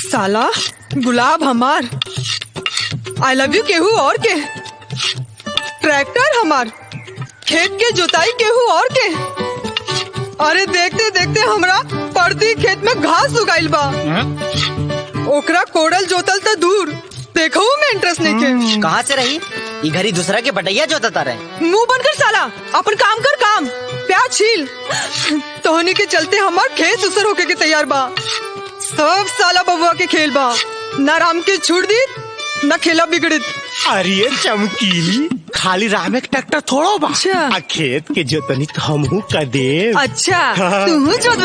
साला गुलाब हमार, I love you केहू और के, ट्रैक्टर हमार, खेत के जोताई केहू और के। अरे देखते देखते हमरा परती खेत में घास उगाइल बा, ओकरा कोड़ल जोतल त दूर देखो में इंटरेस्ट नहीं के। कहाँ से रही ई घड़ी दूसरा के बटैया जोतता रहे। मुंह बंद कर साला, अपन काम कर काम, प्याज छील। तोहनी के चलते हमार खेत उसर होके के तैयार बा। सब साला बबुआ के खेल बा, ना राम के छूट दी ना खेला बिगड़ित। अरे चमकीली, खाली राम एक ट्रैक्टर थोड़ो बा। अच्छा। आ खेत के जोतनी तो हमहू कर देब। अच्छा तू जोत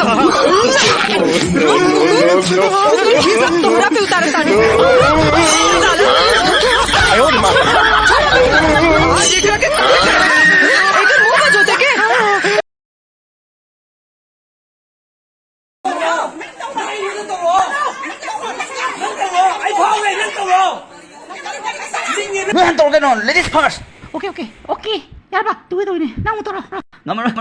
तोहरा पे उतारे तानी। आज एकरा के एकर मुंह में जोते के। Ladies first. Okay okay okay ꯌꯥꯔꯕ ꯇꯨꯒꯦ ꯇꯧꯏꯅꯦ ꯅꯪ ꯑꯃꯨꯛ ꯇꯧꯔꯣ। ꯉꯝꯃꯔꯣꯏ।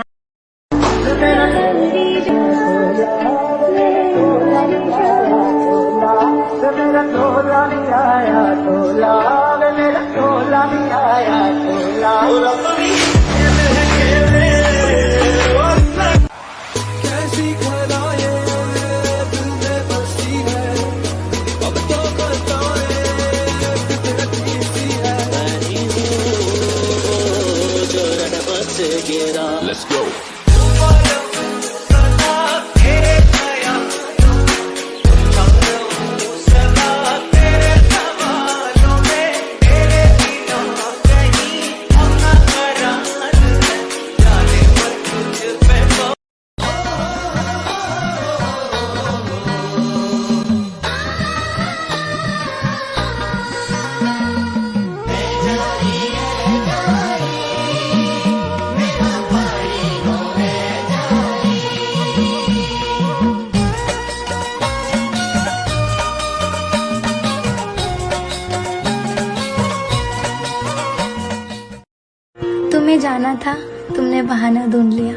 तुम्हें जाना था, तुमने बहाना ढूंढ लिया।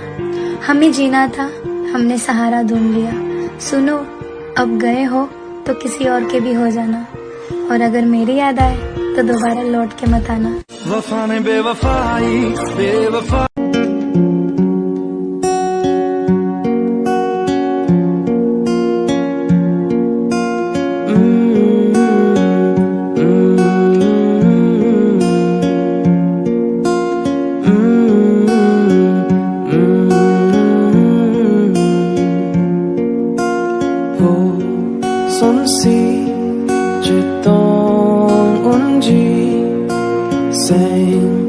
हमें जीना था, हमने सहारा ढूंढ लिया। सुनो, अब गए हो तो किसी और के भी हो जाना, और अगर मेरी याद आए तो दोबारा लौट के मत आना। वफा ने बेवफाई बेवफा। 손씨 只懂问句，谁？